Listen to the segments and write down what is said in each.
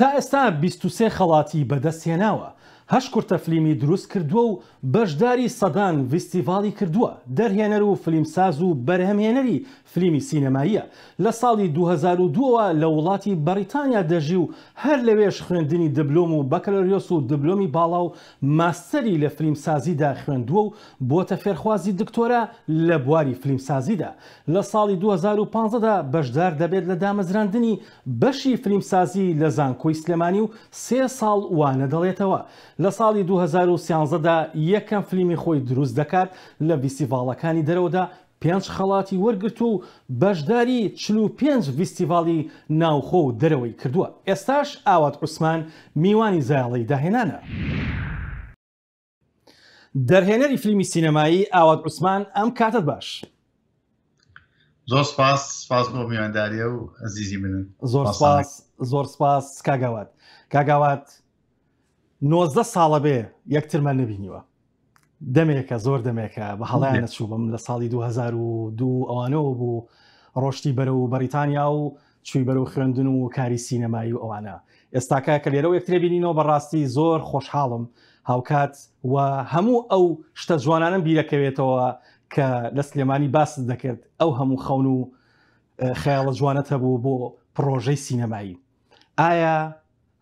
تا ئێستا 23 خەڵاتی بەدەستهێناوە، هەشت کورتە فلیمی دروست کردووە و بەشداری سەدان ڤیستیڤاڵی کردووە، دەرهێنەر و فلیمساز و بەرهەمهێنەری فلیمی سینەماییە، لە ساڵی 2002 ەوە لە وڵاتی بەڕیتانیا دەژی و هەر لەوێش خوێندنی دبلۆم و بەکالۆریۆس و دبلۆمی باڵا و ماستەری لە فلیمسازیدا خوێندووە و بۆتە فێرخوازی دکتۆرا لە بواری فلیمسازیدا. لە ساڵی 2015 دا بەشدار دەبێت لە دامەزراندنی بەشی فلیمسازی لە زانکۆی سلێمانی و سێ ساڵ وانە دەڵێتەوە. لە ساڵی 2013 دا یەکەم فلیمی خۆی دروست دەکات لە ڤیستیڤاڵەکانی دەرەوەدا پێنج خەڵاتی وەرگرتووە و بەشداری 45 ڤیستیڤاڵی ناوخۆ و دەرەوەی کردووە. ئێستاش ئاوات عوسمان میوانی زایەڵەی داهێنانە. دەرهێنەری فلیمی سینەمایی ئاوات عوسمان ئەم کاتەت باش. زۆر سپاس سپاس بۆ میوانداریە و ئەزیزی منن. زۆر سپاس زۆر سپاس کاک ئاوات. کاک ئاوات 19 ساڵە بێ یەکترمان نەبینیوە. دەمێکە زۆر دەمێکە بە هەڵیان نەچوو بم لە ساڵی 2002 ئەوانەوە بوو ڕۆشتی بەرەو بەریتانیا و چووی بەرەو خوێندن و کاری سینەمایی و ئەوانە ئێستاکە کە لێرەوە یەکترێ بینینەوە بەڕاستی زۆر خۆشحاڵم هاوکات و هەموو ئەو شتە جوانانم بیرەکەوێتەوە کە لە سلێمانی باست دەکرد ئەو هەموو خەون و خەیاڵە جوانەت هەبوو بۆ پڕۆژەی سینەمایی ئایا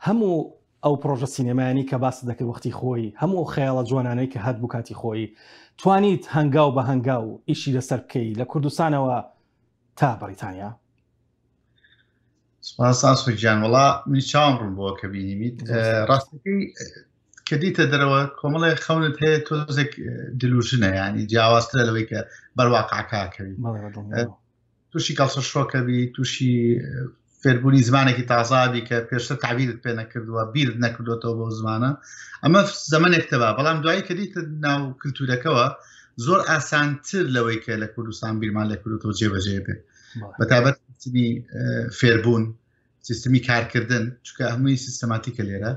هەموو ئەو پڕۆژە سینەمایانی کە باست دەکرد وەختی خۆی هەموو ئەو خەیاڵە جوانانەی کە هەت بوو کاتی خۆی توانیت هەنگاو بە هەنگاو ئیشی لەسەر بکەی لە کوردستانەوە تا بەریتانیا؟ سپاس ئاسۆ گیان وڵا من چاوم ڕوون بووە کە بینیمیت ڕاستەکەی کە دیتە دەرەوە کۆمەڵێ خەونت هەیە تۆزێک دلوژنە ینی جیاوازترە لەوەی کە بەرواقعکەوی تووشی کەڵسە شۆکە بی تووشی فێربوونی زمانێکی تازابی کە پێشتر تعبیرت پێ نەکردووە بیرت نەکردوێتەوە بۆ زمانە ئەمە زەمنێک تەبا بەڵام دوایی کە دیتە ناو کللتورەکەەوە زۆر ئاسانتر لەوەی کە لە کوردستان بیرمان لە کوردەوە جێبەجێ بێت بەتابەت سیستمی فێربوون سیستمی کارکردن چکە هەمووی سیستەماتیکە لێرە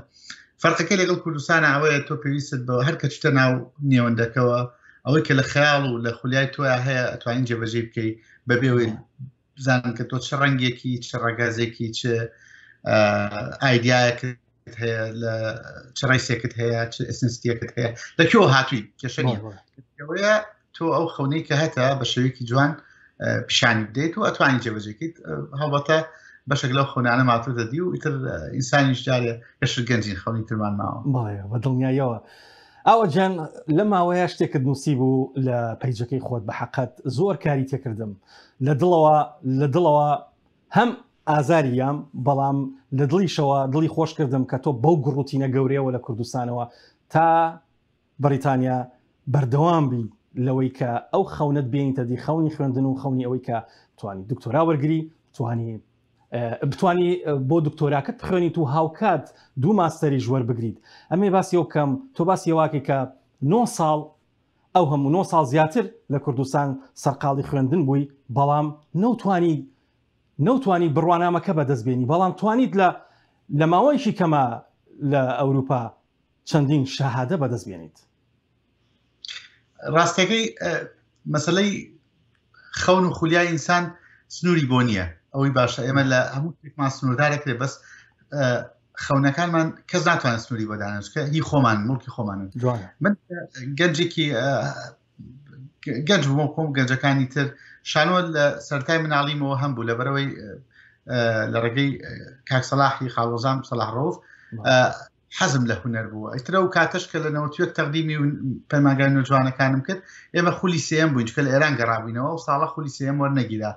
فەرقەکە لەگەڵ کوردستان ئەوەیە تۆ پێویستت بە هەر کە چتە ناو نێوەندەکەوە ئەوەی کە لە خەیاڵ و لە خولیای تۆیا هەیە ئەتوانین جێبەجێ بکەی بەبێ بزانن کە تۆ چ ڕەنگێکی چ ڕەگەزێکی چ ئایدیایەکت هەیە لە چ ڕیسێکت هەیە چ ئەسنستیەکت هەیە لە کوێوە هاتووی کێشە نیە ئەوەیە تۆ ئەو خەونەی کە هەتە بە شێوەیەکی جوان پیشانی بدەیت و ئەتوانی جێبەجێکیت هەڵبەتە بەشێک لەو خەونانە ماتوتە دی و ئیتر ئینسانیش جارێ هێشت گەنجین خەونی ترمان ماوە. بەڵێ بە دڵنیاییەوە. ئاوە جان لە ماوەیە شتێکت نووسی بوو لە پەیجەکەی خۆت بە حەقەت زۆر کاری تێکردم لە دڵەوە لە دڵەوە هەم ئازاری یام بەڵام لە دڵیشەوە دڵی خۆش کردم کە تۆ بەو گوڕوتینە گەورەیەوە لە کوردستانەوە تا بەڕیتانیا بەردەوام بی لەوەی کە ئەو خەونەت بێنیتە دی خەونی خوێندن و خەونی ئەوەی کە توانی دکتۆرا وەرگری توانی بتانی بۆ دکتۆراکەت بخوێنیت و هاوکات دوو ماستەریش وەربگریت ئەمێ باسی ئەو بکەم تۆ باسی ئەوواکەی کە نۆ ساڵ ئەو هەموو نۆ ساڵ زیاتر لە کوردستان سەرقاڵی خوێندن بووی بەڵام نەوتوانی نەوتوانی بڕوانامەکە بەدەست بێنی بەڵام توانیت لە لە ماوەیەکی کەمە لە ئەوروپا چەندین شەهادە بەدەست بێنیت. ڕاستەکەی مەسلەی خەون و خولیای ئینسان سنووری بۆ نییە ئەوەی باشە ئێمە لە هەموو شتێکمان سنووردارەکرێ بەس خەونەکانمان کەس ناتوانێت سنووری بۆ دانێت کە هی خۆمان مڵکی خۆمانن من گەنجێکی گەنج بووم خۆم گەنجەکانی تر شانۆ لە سەرای مناڵیمەوە هەم بوو لەبەرەوەی لە ڕێگەی کاک سەلاحی خاڵۆزام سەلاح ڕۆف حەزم لە هونەر بووە ئیتر ئەو کاتەش کە لە نەوەتوێک تەقدیمی پەیمانگای نەوجوانەکانم کرد ئێمە خولی سێم بووین چکە لە ئێران گەڕابووینەوە ئەو ساڵە خولی سێم وەرنەگیرا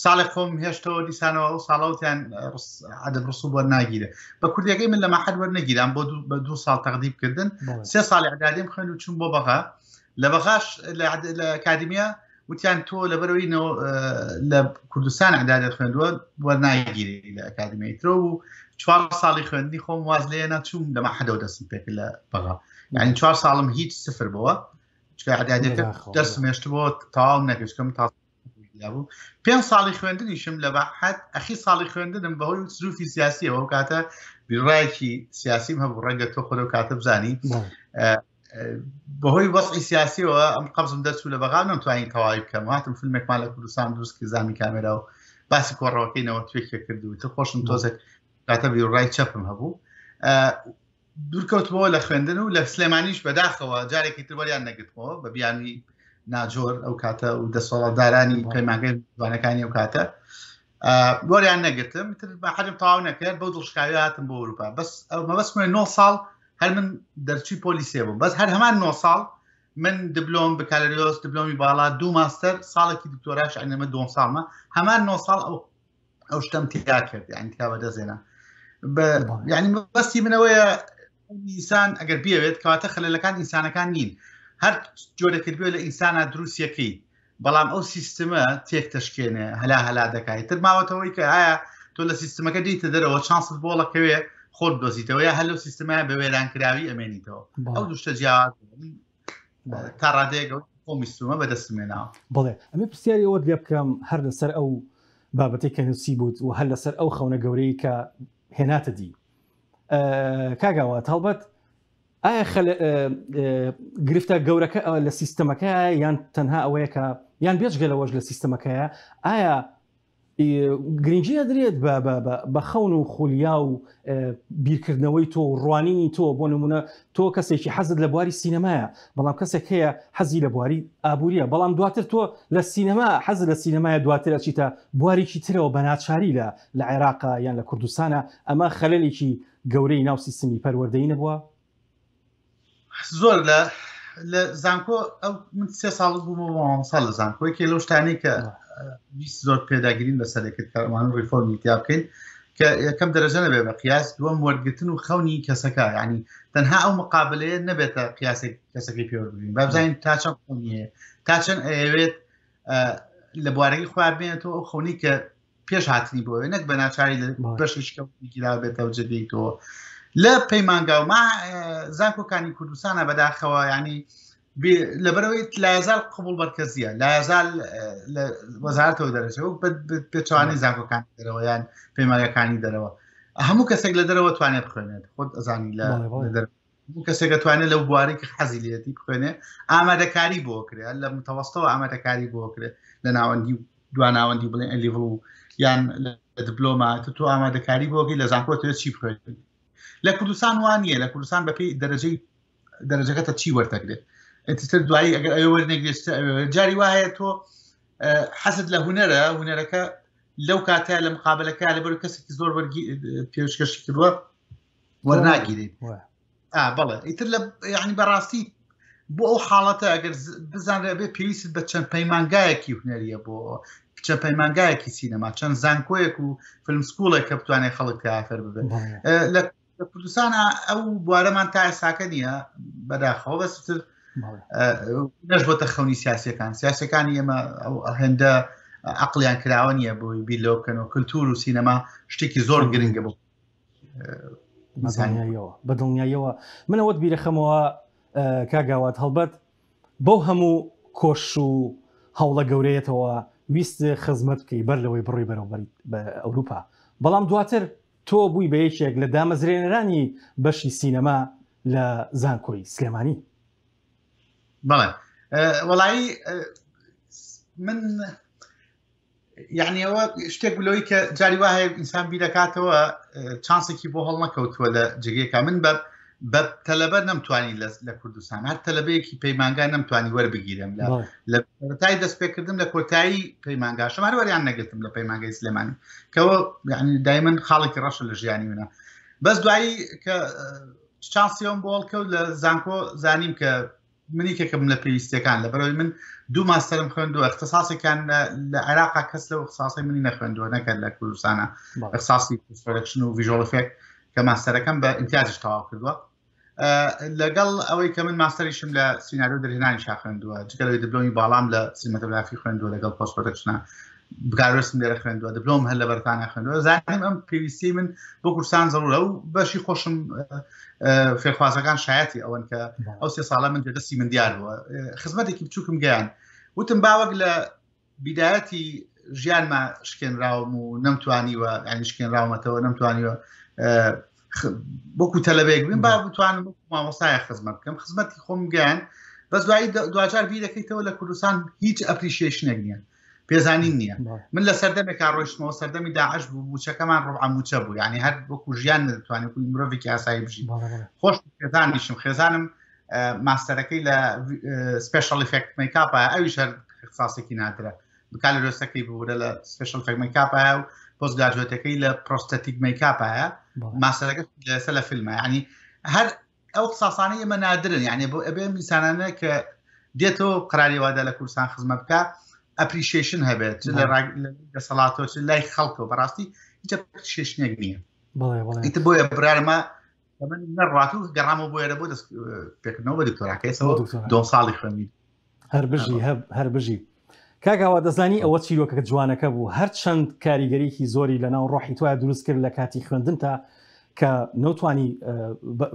ساڵێک خۆم هێشتەوە دیسانەوە ئەو ساڵەوتیان عدم ڕسوب وەرناگیرێ بە کوردیەکەی من لە مەحەد وەرنەگیرام بۆ بە دوو ساڵ تەقدیم کردن سێ ساڵی ئەعدادیم خوێند و چوون بۆ بەغا لە بەغاش لە ئەکادیمیا وتیان تۆ لەبەرەوەی لە کوردستان ئەعدادت خوێندووە وەرناگیری لە ئەکادیمیای ترۆ و چوار ساڵی خوێندنی خۆم واز لێ نەچووم لە مەحەدەوە دەستم پێکرد لە بەغا یعنی چوار ساڵم هیچ سفر بووە چونکە ئەعدادەکە دەرسم هێشتبووە تەواو نەکرد چونکە من تازە بوو پێ ساڵی خوێندنیشم لە بەحەد ئەخی ساڵی خوێندنم بەهۆی زروفی سیاسیەوە ئەو کاتە بیرڕایەکی سیاسیم هەبوو ڕەنگە تۆ خۆ لەو کاتە بزانی بەهۆی وەزعی سیاسیەوە ئەم قەبزم دەرچوو لە بەغا نەمتوانی تەواوی بکەم هاتم فیلمێکمان لە کوردستان دروست کرد زامی کامێرا و باسی کۆڕەوەکەی نەوە توێکێ کرد و تر خۆشم تۆزێک. کاتە بیرڕای چەپم هەبوو دوورکەوتمەوە لە خوێندن و لە سلێمانیش بەداخەوە جارێکی تر وەریان نەگرتمەوە بە بیانوی ناجۆر ئەو کاتە و دەسەڵاتدارانی پەیمانگەی زمانەکانی ئەو کاتە وەریان نەگرتم تر بە حەجم تەواو نەکرد بەو دڵشکاوی هاتم بۆ ئەوروپا بەس ئەو مەبەستمە 9 ساڵ هەر من دەرچووی پۆلیسێ بووم بەس هەر هەمان 9 ساڵ من دبلۆم بکالریۆس دبلۆمی باڵا دوو ماستەر ساڵێکی دکتۆراش ئەنەمە دوم ساڵمە هەمان 9 ساڵ ئەو ئەو شتم تیا کرد یعنی تیا بەدەستێنا یعنی بەستی منەوەیە ئینسان ئەگەر بیەوێت کەواتە خەلەلەکان ئینسانەکان نین هەر جۆرەکرد بێ لە ئینسانە دروستیەکەی بەڵام ئەو سیستمە تێک تەشکێنێ هەلا هەلا دەکات تر ماوەتەوەی کە ئایا تۆ لە سیستمەکە دیتە دەرەوە چانست بۆڵەکەوێ خۆت دۆزیتەوە یا هەر لەو سیستمە بە وێرانکراوی ئەمێنیتەوە ئەو دوشتە جیاواز تا ڕادەیەک خۆم ویستومە بەدەستم هێناوە. بەڵێ ئەمێ پرسیاری ئەوەت لێ بکەم هەر لەسەر ئەو بابەتەی کە نووسی بووت و هەر لەسەر ئەو خەونە گەورەی کە هێناتە دی کاک ئاوات هەڵبەت ئایا گرفتە گەورەکە لە سیستەمەکە یان تەنها ئەوەیە کە یان بێجگە لەوەش لە سیستەمەکەیە ئایا گرنگی ئەدرێت بە خەون و خولیا و بیرکردنەوەی تۆ و ڕوانینی تۆ بۆ نمونە تۆ کەسێکی حەزت لە بواری سینەمایە بەڵام کەسێک هەیە حەزی لە بواری ئابووریە بەڵام دواتر تۆ لە سینەما حەز لە سینەمایە دواتر ئەچیتە بوارێکی ترەوە بە ناچاری لە لە عێراقا یان لە کوردستانە ئەمە خەلەلێکی گەورەی ناو سیستمی پەروەردەیی نەبووە؟ زۆر لە لە زانکۆ ئەو من سێ ساڵ بوومەوە مامۆستا لە زانکۆ یەکێ لەو شتانەی کە ویست زۆر پێداگرین لەسەر کرد کە ئەوان ڕیفۆرمی تیا بکەین کە یەکەم دەرەجە نەبێ بە قیاس دووەم وەرگرتن و خەونی کەسەکە ینی تەنها ئەو مقابلەیە نەبێتە قیاسێک کەسەکەی پێوەربگرین با بزانین تا چەند خەونی هەیە تا چەند ئەیەوێت لە بوارەکەی خۆیان بێنێتەوە ئەو خەونی کە پێش هاتنی بۆ نەک بە ناچاری لە بەشێکی کە گیرا بێتەوە جێگەیتەوە لە پەیمانگا و ما زانکۆکانی کوردستانە بەداخەوە ینی لەبەرەوەی لایزال قبول بەرکەزیە لایزال لە وەزارەتەوە دەرەچەوە پێچوانی زانکۆکانی دەرەوە یان پەیمانگەکانی دەرەوە هەموو کەسێک لە دەرەوە توانێت بخوێنێت خۆت ئەزانی لە دەرەوە هەموو کەسێک دەتوانێت لەو بوارەی کە حەزی لێتی بخوێنێ ئامادەکاری بۆ کرێ لە متەوەستەوە ئامادەکاری بۆ کرێ لە ناوەندی و دواناوەندی بڵێن ئەلیڤڵ و یان لە دبلۆما تۆ ئامادەکاری بۆگەی لە زانکۆ تێ چی بخوێنی لە کوردستان وان نییە لە کوردستان بەپێی دەرەجەی دەرەجەکەتە چی وەرتەگرێت ئەتر دوایی ئەگەر ئەوێ وەرنەگرێت جاری وا هەیە تۆ حەزت لە هونەرە هونەرەکە لەو کاتە لە مقابلەکە لەبەر کەسێکی زۆر وەرگی پێشکەشی کردووە وەرناگیرێت بەڵێ ئیتر لە یعنی بەڕاستی بۆ ئەو حاڵەتە ئەگەر بزانرێ بێ پێویست بە چەند پەیمانگایەکی هونەریە بۆ چەند پەیمانگایەکی سینەما چەند زانکۆیەک و film school ێک کە بتوانێت خەڵک تیافەر ببێت لە کوردستانە ئەو بوارەمان تا ئێساکە نییە بەداخەوە بەستر نەش بۆتە خەونی سیاسەکان سیاسەکانی ئێمە ئەو هێندە عقلیان کراوە نییە بۆی بیر لەوە بکەنەوە کللتور و سینەما شتێکی زۆر گرنگە بۆ بەدڵنیاییەوە بەدڵنیاییەوە من ئەوەت بیرەخەمەوە کاگاوات هەڵبەت بەو هەموو کۆش و هەوڵە گەورەیەتەوە ویست خزمەت بکەی بەر لەوەی بڕی بەرەو بە ئەوروپا بەڵام دواتر تۆ بووی بە یەکێک لە دامەزرێنەرانی بەشی سینەما لە زانکۆی سلێمانی بەڵێ وەڵایی من یعنی ئەوە شتێک بلۆی کە جاری وا هەیە ئینسان بیرەکاتەوە چانسێکی بۆ هەڵنەکەوتووە لە جێگەیەکە من بە بە تەلەبە نەمتوانی لە کوردستان هەر تەلەبەیەکی پەیمانگا نەمتوانی وەربگیرم لە لە سەرەتای دەستپێکردم لە کۆتایی پەیمانگاشم هەر وەریان نەگرتم لە پەیمانگای سلێمانی کەەوە یعنی دایمن خاڵێکی ڕەشە لە ژیانی منە بەس دوایی کە چانسیەوەم بۆ هەڵکەوت لە زانکۆ زانیم کە من یەکێکم لە پێویستیەکان لەبەرەوەی من دوو ماستەرم خوێندووە اختصاصێکیان لە عێراقا کەس لەو اختصاصی منی نەخوێندووە نەکرد لە کوردستانە اختصاصی post-production و visual effect کە ماستەرەکەم بە امتیازش تەواو کردووە لەگەڵ ئەوەی کە من ماستەریشم لە سیناریۆ دەرهێنانی شا خوێندووە جگە لەوەی دبلۆمی باڵام لە سینەماتۆگرافی خوێندووە لەگەڵ post-production ە بکالۆریۆسم لێرە خوێندووە دبلۆم هەر لە بەرتانیا خوێندووە زانیم ئەم پێویستی من بۆ کوردستان زەرورە و بەشی خۆشم فێرخوازەکان شایەتی ئەوەن کە ئەو سێ ساڵە من دەستی من دیار بووە خزمەتێکی بچووکم گەیان وتم باوەک لە بیدایەتی ژیانما شکێنراوم و نەمتوانیوە ینی شکێنراومەتەوە نەمتوانیوە وەکو تەلەبێک بیم با بتوانم مامۆستای خزمەت بکەم خزمەتی خۆم گەیان بەس دوایی دواجار بیرەکەیتەوە لە کوردستان هیچ appreciation ێک نییە. پێزانین نییە من لە سەردەمێکا ڕۆیشتمەوە سەردەمی داعش بوو موچەکەمان ڕبع موچە بوو یعنی هەر وەکو ژیان نەدەتوانێت وەکو مرۆڤێکی ئاسایی بژی خۆش خێزانیشم خێزانم ماستەرەکەی لە special effect makeup ە ئەویش هەر اختصاصێکی نادرە بکالۆریۆسەکەی بورە لە special effect makeup ە و post graduate ەکەی لە prosthetic makeup ە ماستەرەکە لەسەر لە فیلمە یعنی هەر ئەو اختصاصانەی ئێمە نادرن یعنی بۆ ئەبێ ئینسانانە کە دێتەوە قراری وادا لە کوردستان خزمەت بکە appreciation هەبێت چ لە دەسەڵاتەوە چ لای خەڵکەوە بەڕاستی هیچ appreciation ێک نییە ئیتر بۆیە برارمە من نەڕات و گەڕامەوە بۆ ئێرە بۆ دەست پێکردنەوە بە دکتۆراکەی دو ساڵی خوێندی هەر بژی هەر بژی کاک ئاوا دەزانی ئەوە چیرۆکەکە جوانەکە بوو هەرچەند کاریگەریکی زۆری لەناو ڕۆحی تۆیا دروست کرد لە کاتی خوێندنتا کە نەوتوانی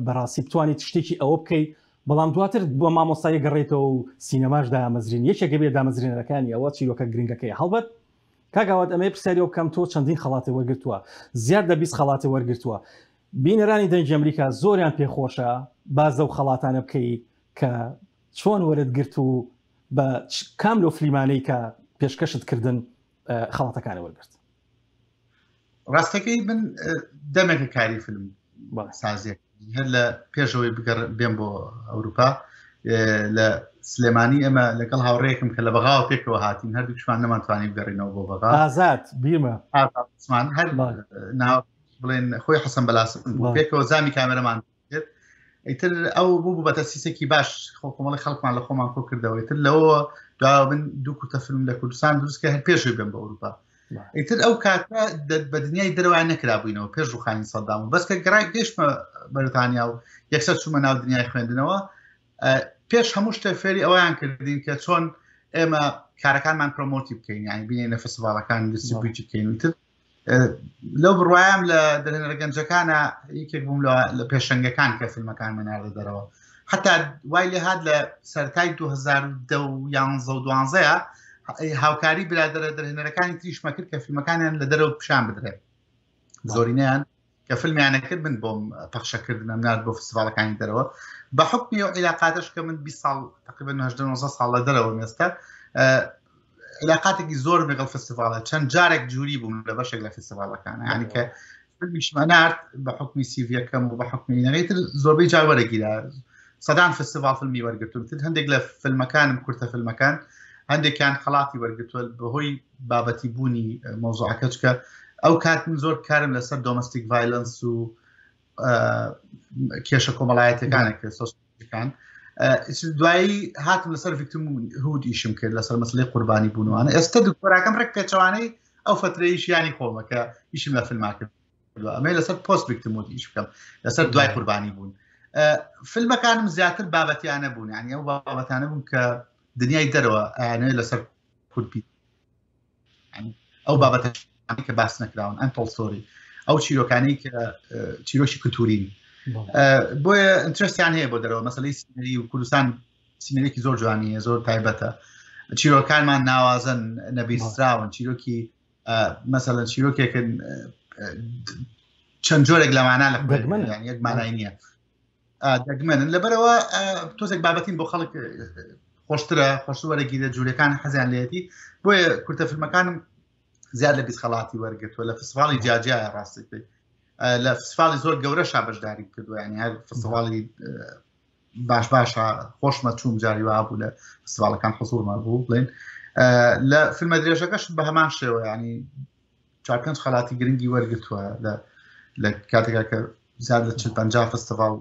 بەڕاستی بتوانیت شتێکی ئەوە بکەی بەڵام دواتر بۆ مامۆستایی گەڕێتەوە و سینەماش دامەزرین یەکێکە بێ دامەزرێنەرەکانی ئەوە چیرۆکە گرنگەکەی هەڵبەت کاک ئاوات ئەمەی پرسیاری بکەم تۆ چەندین خەڵاتی وەرگرتووە زیاد لە 20 خەڵاتی وەرگرتووە بینەرانی دەنگی ئەمریکا زۆریان پێخۆشە باز لەو خەڵاتانە بکەی کە چۆن وەرت گرت و بە کام لەو فلیمانەی کە پێشکەشت کردن خەڵاتەکانی وەرگرت؟ ڕاستەکەی من دەمێکە کاری فیلم سازێک هەر لە پێشەوەی بگەڕ بێم بۆ ئەوروپا لە سلێمانی ئەمە لەگەڵ هاوڕێکم کە لە بەغاوە پێکەوە هاتین هەردووکشمان نەمانتوانی بگەڕینەوە بۆ بەغا ئازاد بیرمە ئازاد هەر ناو بڵێن خۆی حەسەن بەلاسم پێکەوە زامی کامێرەمان کرد ئیتر ئەو بوو بە تەسیسێکی باش خۆ کۆمەڵی خەڵکمان لە خۆمان کۆ کردەوە ئیتر لەوە داوا من دوو کورتە فیلم لە کوردستان دروست کە هەر پێشوی بێم بە ئەوروپا ئیتر ئەو کاتە بە دنیای دەرەوە نەکرابووینەوە پێش ڕوخانی سەدام و بەس کە گەڕای گەشتمە بەریتانیا و یەکسەر چوومە ناو دنیای خوێندنەوە پێش هەموو شتێک فێری ئەویان کردین کە چۆن ئێمە کارەکانمان promote ی بکەین یانی بینێنە فستیڤاڵەکان distribute ی بکەین وتر لەو بڕوایم لە دەرهێنەرە گەنجەکانە یەکێک بووم لە پێشەنگەکان کە فیلمەکان مناردە دەرەوە حتا وای لێ هاات لە سەرای 2011 و دوانزەیە هاوکاری برادرە دەرهێنەرەکانی تریشمە کرد کە فیلمەکانیان لە دەرەوە پیشان بدرێت زۆرینیان کە فیلمیانە کرد من بۆم پەخشەکردنم نارد بۆ فستیڤاڵەکانی دەرەوە بە حکمی و عیلاقاتش کە من 20 ساڵ تقریبا 19 ساڵ لە دەرەوە مێستا علاقاتێکی زۆر لەگەڵ فستیڤاڵە چەند جارێک jury بووم لە بەشێک لە فستیڤاڵەکان یعنی کە فیلمیشمە نارد بە حکمی CV یەکەم و بە حکمی نەگەیتر زۆربەی جار وەرەگیرا سەدان فستیڤاڵ فیلمی وەرگتون تر هەندێک لە فیلمەکانم کورتە فیلمەکان هەندێکیان خەڵاتی وەرگتووە بەهۆی بابەتی بوونی مۆزوعەکە چکە ئەو کات من زۆر کارم لەسەر domestic violence و کێشە کۆمەڵایەتەکانە کە سۆسەکان دوایی هاتم لەسەر victimhood ئیشم کرد لەسەر مەسلەی قوربانی بوونوانە ئێستا دکتۆراکەم ڕێک پێچەوانەی ئەو فترەی ژیانی خۆمە کە ئیشم لە فیلما کرد ئەمەی لەسەر post victimhood ئیش بکەم لەسەر دوای قوربانی بوون فیلمەکانم زیاتر بابەتیانە بوون یعنی ئەو بابەتانە بوون کە دنیای دەرەوە ئەیانەوێت لەسەر کورد ئەو بابەتە کە باس نەکراون untold story ئەو چیرۆکانی کە چیرۆکی کولتورین بۆیە interest یان هەیە بۆ دەرەوە مەسلەی scenery و کوردستان scenery ێکی زۆر جوانیە زۆر تایبەتە چیرۆکانمان ناوازن نەبیستراون چیرۆکی مەسەلەن چیرۆکێکن چەند جۆرێک لەمانە لە دەگمەن یەک مانای نییە دەگمەنن لەبەرەوە تۆزێک بابەتین بۆ خەڵک خۆشترە خۆش وەرەگیرە جوورەکان حەزیان لێتی بۆیە کورتە فیلمەکانم زیاد لە 20 خەڵاتی وەرگتووە لە فستیڤاڵی جیاجیایە ڕاستی پێی لە فستیڤاڵی زۆر گەورەشا بەشداری کردووە ینی هەر فستیڤاڵی باش باشە خۆشمە چوم جاری وا بوو لە فستیڤاڵەکان حزوورمە بوو بڵێن لە فیلمە درێژەکەش بە هەمان شێوە ینی چوار پێنج خەڵاتی گرنگی وەرگتووە لە لە کاتێکا کە زیاد لە 40 50 فستیڤاڵ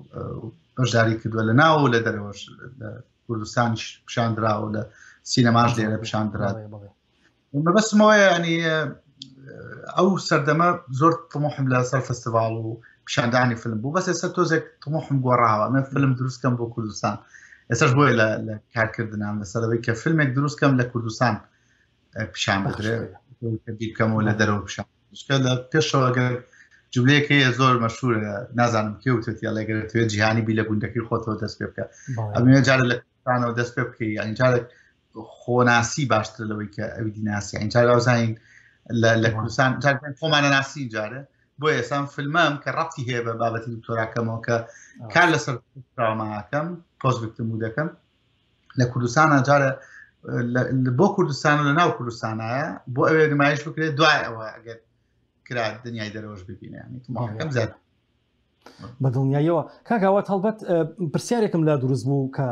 بەشداری کردووە لە ناو و لە دەرەوەش لە کوردستانیش پیشاندراوە لە سینەماش لێرە پیشاندرا مەبەستمەوەیە ینی ئەو سەردەمە زۆر تموحم لەسەر فستیڤاڵ و پیشاندانی فیلم بوو بەس ئێستا تۆزێک تموحم گۆڕاوە من فیلم دروستکەم بۆ کوردستان ئێستاش بۆیە لە کارکردنام لەسەرەوەی کە فیلمێک دروستکەم لە کوردستان پیشان بدرێ بیرکەمەوە لە دەرەوە پیشان لە پێشەوە گەر جملەیەک هەیە زۆر مەشهورە نازانم کێ وتێتی ئەڵێ گەر توێ جیهانی بی لە گوندەکەی خۆتەوە دەست پێ بکە ئەمێ جارە لە کوردستانەوە دەست پێ بکەی یعنی جارێک خۆناسی باشتر لەوەی کە ئەوی دیناسی یعنی جارێ وازانین لە کوردستان جارێک خۆمانە ناسین جارێ بۆ ئێسان فیلمم کە ڕەتی هەیە بە بابەتی دکتۆراکەمەوە کە کار لەسەر تراوماکەم post victimhood ەکەم لە کوردستانە جارە. بۆ کوردستان و لە ناو کوردستانایە بۆ ئەوێ نمایش بکرێت دوای ئەوە ئەگەر کرا دنیای دەرەوەش ببینێ ینی تماحەکەم زیاد بە دڵنیاییەوە کاک ئاوات هەڵبەت پرسیارێکم لا دروست بوو کە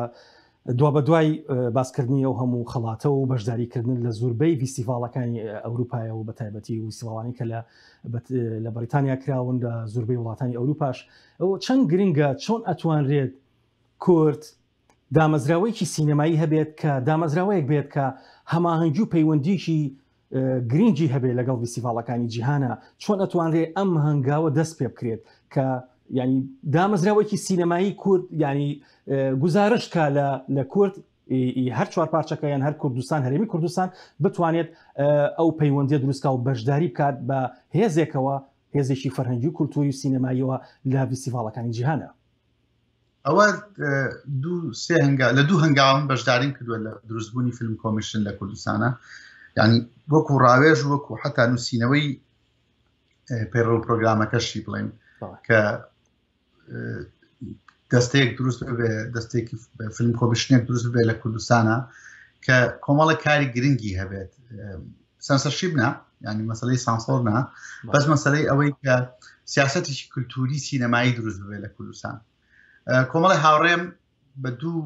دوابەدوای باسکردنی ئەو هەموو خەڵاتە و بەشداریکردن لە زۆربەی ڤیستیڤاڵەکانی ئەوروپایە و بە تایبەتی ویستیڤاڵانی کە لە لە بەریتانیا کراون لە زۆربەی وڵاتانی ئەوروپاش چەند گرنگە چۆن ئەتوانرێت کورد دامەزراوەیەکی سینەمایی هەبێت کە دامەزراوەیەک بێت کە هەماهەنگی و پەیوەندیکی گرنگی هەبێت لەگەڵ ڤیستیڤاڵەکانی جیهانە چۆن ئەتوانرێ ئەم هەنگاوە دەست پێ بکرێت کە ینی دامەزراوەیەکی سینەمایی کورد ینی گزارش کا لە لە کورد هەر چوار پارچەکە یان هەر کوردستان هەرێمی کوردستان بتوانێت ئەو پەیوەندی دروستکا و بەشداری بکات بە هێزێکەوە هێزێکی فەرهەنگی و کولتوری و سینەماییەوە لە ڤیستیڤاڵەکانی جیهانە. ئەوە دوو سێ هەنگا لە دوو هەنگاوم بەشداریم کردووە لە دروستبوونی فیلم commission لە کوردستانە ینی وەکو ڕاوێژ وەکو حتا نووسینەوەی پەیڕەو پرۆگرامەکەشی بڵێن کە دەستەیەک دروست بێ دەستێکی فیلم commission ێک دروست بێ لە کوردستانە کە کۆمەڵە کاری گرنگی هەبێت سانسەرشیپ نا ینی مەسلەی سانسۆر نا بەس مەسلەی ئەوەی کە سیاستێکی کولتوری سینەمایی دروست ببێت لە کوردستان کۆمەڵی هاوڕێم بە دوو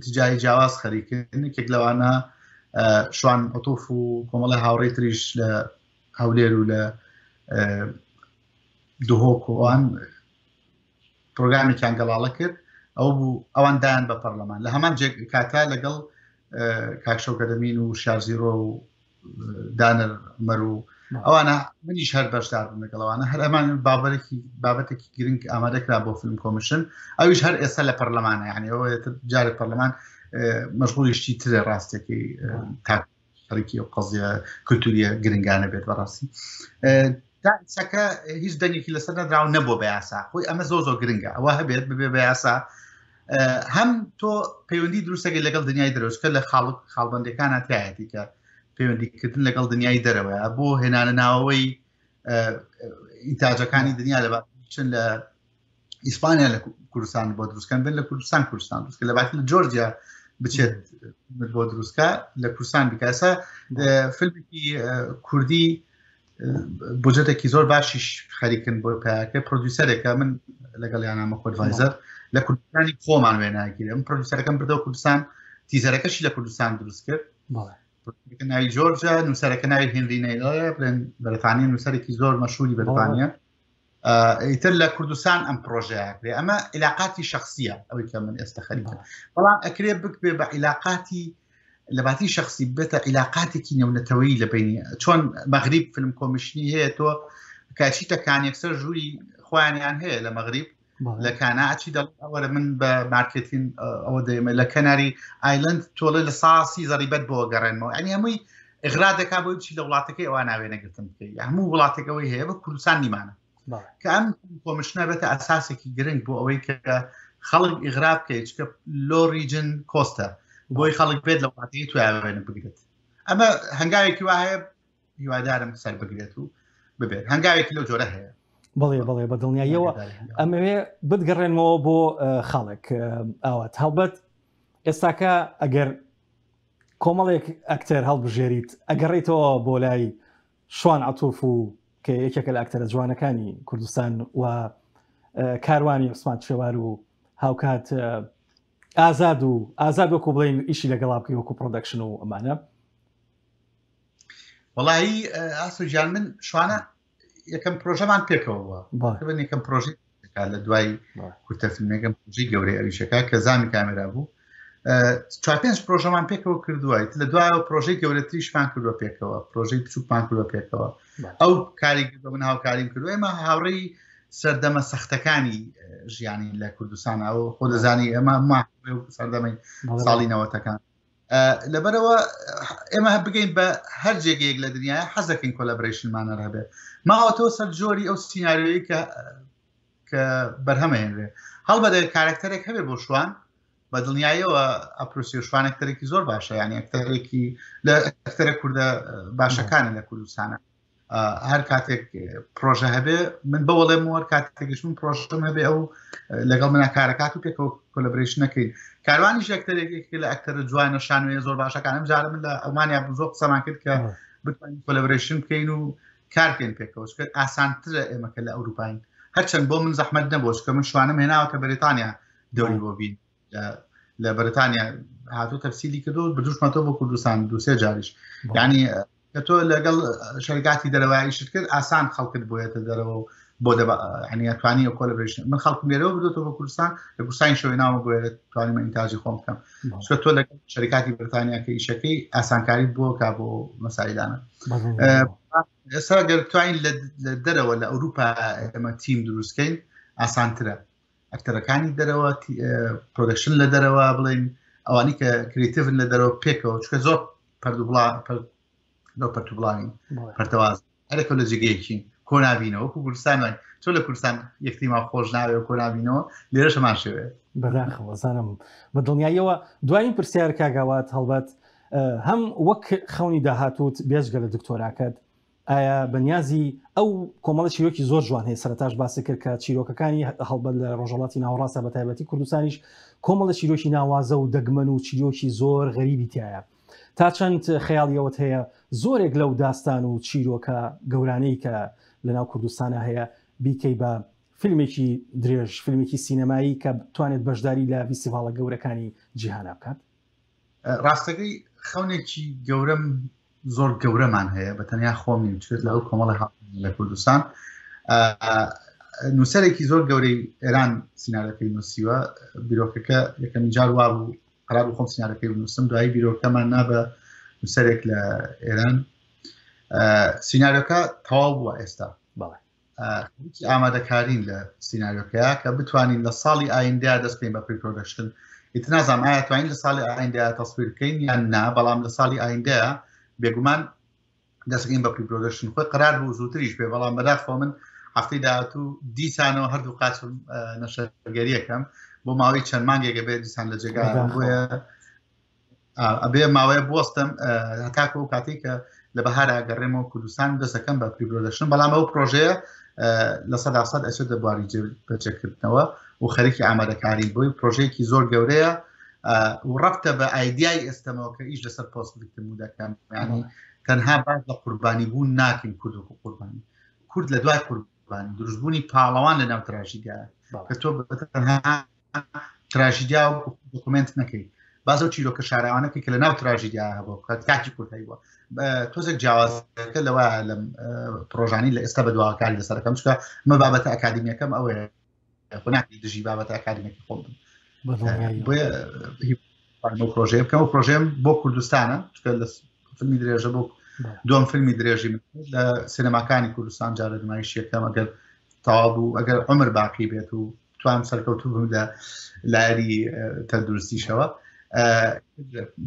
تجاری جیاواز خەریکن یەکێک لەوانە شوان عتوف و کۆمەڵی هاوڕێی تریش لە هەولێر و لە دهۆک و ئەوان پرۆگرامێکیان گەڵاڵە کرد ئەو بوو ئەوان دایان بە پەرلەمان لە هەمان جێ کاتا لەگەڵ کاک شەوکەدەمین و شارزیرۆ و دانەر مەر و ئەوانە منیش هەر بەشدار بووم لەگەڵ ئەوانە هەر ئەمان بابەتێکی بابەتێکی گرنگ ئامادەکرا بۆ فیلم commission ئەویش هەر ئێستا لە پەرلەمانە یعنی ئەوە جارێک پەرلەمان مەشغولی شتی ترێ ڕاستەکەی تا خەریکی ئەو قەزیە کولتوریە گرنگانە بێت بەڕاستی تاکە هیچ دەنگێکی لەسەر نەدراو نەبووە بە یاسا خۆی ئەمە زۆر زۆر گرنگە ئەوە هەبێت ببێ بە یاسا هەم تۆ پەیوەندی دروستەکەی لەگەڵ دنیای دەرەوەچکە لە خاڵ خاڵبندەکانە تایەتی کە پەیوەندیکردن لەگەڵ دنیای دەرەوەە بۆ هێنانە ناوەوەی ئینتاجەکانی دنیا لە چن لە ئیسپانیا لە کوردستان بۆ دروستکەن بن لە کوردستان کوردستان دروستکە لە باتی لە جۆرجیا بچێت بۆ دروستکە لە کوردستان بکەسە فیلمێکی کوردی بجێتێکی زۆر باشیش خەریکن بۆ پیاکە producer ێکە من لەگەڵ یانامە co-advisor لە کوردستانی خۆمان وێناگیرم من producer ەکەم بردەوە کوردستان teaser ەکەشی لە کوردستان دروست کرد ناوی جۆرجە نووسەرەکە ناوی هێنری نەیلۆیە بڵێن بەریتانیا نووسەرێکی زۆر مەشهوری بەریتانیا ئیتر لە کوردستان ئەم پرۆژەیە کرێ ئەمە عیلاقاتی شخصیە ئەوەی کە من ئێستا خەریکم بەڵام ئەکرێ بکبێ بە عیلاقاتی لە باتی شخصی بێتە عیلاقاتێکی نێونەتەوەی لە بینی چۆن مەغریب فیلم commission ی هەیە تۆ کاچیتە کان یەکسەر ژووری خۆیانیان هەیە لە مەغریب لە کانا ئەچی دەڵ ئەوەرە من بە مارکتین ئەوە دەێمە لە کەناری island تۆڵێ لە ساسی زەریبەت بۆ گەڕێنمەوە ئەنی هەمووی ئغرا دەکا بۆی بچی لە وڵاتەکەی ئەوان ناوێنەگرتن بکەی هەموو وڵاتێکەوەی هەیە بە کوردستان نیمانە کە ئەم commission ە بێتە ئەساسێکی گرنگ بۆ ئەوەی کە خەڵک ئیغرا بکەیت چکە low region cost ە بۆی خەڵک بێت لە وڵاتەکەی تویاوێنە بگرێت ئەمە هەنگاوێکی وا هەیە هیوادارم سەر بگرێت و ببێت هەنگاوێکی لەو جۆرە هەیە. بەڵێ بەڵێ بە دڵنیاییەوە ئەمەوێ بتگەڕێنمەوە بۆ خاڵێک ئاوات هەڵبەت ئێستاکە ئەگەر کۆمەڵێک ئەکتەر هەڵبژێریت ئەگەڕێیتەوە بۆ لای شوان عتوف و کە یەکێکە لە ئەکتەرە جوانەکانی کوردستان و کاروانی عوسمان شێوار و هاوکات ئازاد و ئازاد وەکو بڵین ئیشی لەگەڵا بکەی وەکو production و ئەمانە وەڵایی ئاسو گیان من شوانە یەکەم پرۆژەمان پێکەوە بووە من یەکەم پرۆژەی لە دوای کورتە فیلمەکەم پرۆژەی گەورەی ئەویشەکە کە زامی کامێرا بوو چوار پێنج پرۆژەمان پێکەوە کردووە لە دوایەوە پرۆژەی گەورەتریشمان کردووە پێکەوە پرۆژەی بچووکمان کردووە پێکەوە ئەو کاری کردووە من هاوکاریم کردووە ئێمە هاوڕێی سەردەمە سەختەکانی ژیانی لە کوردستان ئەو خۆ دەزانی ئێمە ما سەردەمەی ساڵی نەوەتەکان لەبەرەوە ئێمە بگەین بە هەر جێگەیەک لە دنیا حەزەکەین collaboration مان هەبێت ماوەتەوە سەر جۆری ئەو سیناریۆی کە کە بەرهەمەهێنرێ هەڵبەتە کارکتەرێک هەبێ بۆ شوان بە دڵنیاییەوە ئەپرسیۆ شوان ئەکتەرێکی زۆر باشە یعنی ئەکتەرێکی لە ئەکتەرە کوردە باشەکانە لە کوردستانە. هەر کاتێک پرۆژە هەبێ من بەوەڵێم وەر کاتێکیش من پرۆژەم هەبێ ئەو لەگەڵ منە کارەکات و پێکەوە collaboration نەکەین کاروانیش ئەکتەرێک لە ئەکتەرە جوانە شانۆیە زۆر باشەکانم جارە من لە ئەڵمانیا زۆر قسەمان کرد کە بتوانین collaboration بکەین و کارکەین پێکەوە چونکە ئاسانترە ئێمە کە لە ئەوروپاین هەرچەند بۆ من زەحمەت نەبوو چونکە من شوانم هێناوەتە بەریتانیا دەوری بۆ بین لە بەریتانیا هاتوو تەفسیلی کردو بردوشمەتەوە بۆ کوردستان دوسێ جاریش یعنی کە تۆ لەگەڵ شەرگاتی دەرەوە ئیشت کرد ئاسان خەڵکت بۆیەتە دەرەوە و بۆ ینی توانی ئەو collaboration من خەڵکم لێرەوە بردۆتەوە بۆ کوردستان لە کوردستانی شەوەی ناوە بۆیە توانیمە ئینتاجی خۆم بکەم چونکە تۆ لەگەڵ شەریکاتی بەریتانیا کە ئیشەکەی ئاسانکاری بۆ کا بۆ مەسایلانە ئێستا گەر توانین لە دەرەوە لە ئەوروپا ئێمە تیم دروستکەین ئاسانترە ئەکتەرەکانی دەرەوە production لە دەرەوە بڵین ئەوانی کە creative ن لە دەرەوە پێکەوە چکە زۆر پەردوبڵا لەو پەرتوبڵانی پەرتەواز هەرەکە لە جێگەیەکین کۆنابینەوە وەکو کوردستان وای تۆ لە کوردستان یەکتریمان خۆش ناوێ و کۆنابینەوە لێرەش هەمان شێوەیە. بەداخەوە زانم بە دڵنیاییەوە دوایین پرسیار کاک ئاوات هەڵبەت هەم وەک خەونی داهاتووت بێجگە لە دکتۆراکەت ئایا بەنیازی ئەو کۆمەڵە چیرۆکی زۆر جوان هەیە سەرەتاش باسی کرد کە چیرۆکەکانی هەڵبەت لە ڕۆژهەڵاتی ناوەڕاستە بە تایبەتی کوردستانیش کۆمەڵە چیرۆکی ناوازە و دەگمەن و چیرۆکی زۆر غەریبی تایە تا چەند خەیاڵی ئەوەت هەیە زۆرێک لەو داستان و چیرۆکە گەورانەی کە لەناو کوردستانا هەیە بیکەی بە فیلمێکی درێژ، فیلمێکی سینەمایی کە بتوانێت بەشداری لە ڤیستیڤاڵە گەورەکانی جیهانا بکات؟ ڕاستەکەی خەونێکی گەورەم زۆر گەورەمان هەیە بە تەنیا خۆم نیم چێت لەگەڵ کۆمەڵە لە کوردستان نووسەرێکی زۆر گەورەی ئێران سینارەکەی نووسیوە بیرۆکەکە یەکەمین جار وابوو قەرار بوو خۆم سینارەکەی بنووسم دوایی بیرۆکەمان نا بە نووسەرێک لە ئێران سیناریۆکە تەواو بووە ئێستا ئامادەکارین لە سیناریۆکەیە کە بتوانین لە ساڵی ئایندە دەست پێین بە pre-production ئیتر نازانم ئایا توانین لە ساڵی ئایندە تەسویر بکەین یان نا بەڵام لە ساڵی ئایندە بێگومان دەستەکەین بە pre-production خۆی قرار بوو زووتریش بێ بەڵام بەداخەوە من هەفتەی داهاتوو دیسانەوە هەردوو قاچم نەشەرگەریەکەم بۆ ماوەی چەند مانگێکە بێت دیسان لە جێگا بۆیە ئەبێ ماوەیە بوەستم هەتاکو ئەو کاتێک کە لە بەهارا گەڕێمەوە کوردستان دەستەکەم بە pre-production بەڵام ئەو پرۆژەیە 100% ئەچێت لە بواری جێبەجێکردنەوە و خەریکی ئامادەکاری بۆی پرۆژەیەکی زۆر گەورەیە و ڕەفتە بە ئایدیای ئێستەمەوە کە ئیش لەسەر post victim دەکەم ینی تەنها باس لە قوربانی بوون ناکەین کورد وەکو قوربانی کورد لە دوای قوربانی دروستبوونی پاڵەوان لە ناو تراژیدیا کە تۆ تەنها تراژیدیا و document نەکەی باز ئەو چیرۆکە شاراوانەکەی کە لە ناو تراژیدیا هەبوو کە تاکی کورد هەیبووە تۆزێک جیاوازەکە لەوە لەم پرۆژانی لە ئێستا بە دواکاری لەسەرەکەم چکە مە بابەتە ئەکادیمیەکەم ئەوەیە خۆ ناکرێت دژی بابەتە ئەکادیمیەکەی خۆم بم بۆیە ئەو پرۆژەیە بکەم ئەو پرۆژەیەم بۆ کوردستانە چکە لە فیلمی درێژە بۆ دوم فیلمی درێژی من لە سینەماکانی کوردستان جارە نمایش یەکەم ئەگەر تەواو بوو ئەگەر عمر باقی بێت و توان سەرکەوتوو بم لە لایەنی تەندروستیشەوە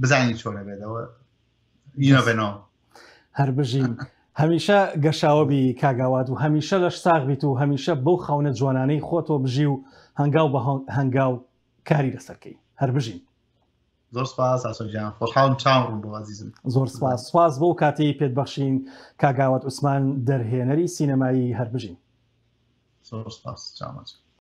بزانین چۆنە بێتەوە یونەبنەوە هەر بژین هەمیشە گەشاوە بی کاک ئاوات و هەمیشە لەش ساغ بیت و هەمیشە بەو خەونە جوانانەی خۆتەوە بژی و هەنگاو بە هەنگاو کاری لەسەر کەی هەر بژین. زۆر سپاس ئاسۆ گیان خۆشحاڵم چاوم ڕوون بوو ئازیزم. زۆر سپاس سپاس بۆ کاتەی پێت بەخشین کاک ئاوات عوسمان دەرهێنەری سینەمایی هەر بژین. زۆر سپاس چاومەچ.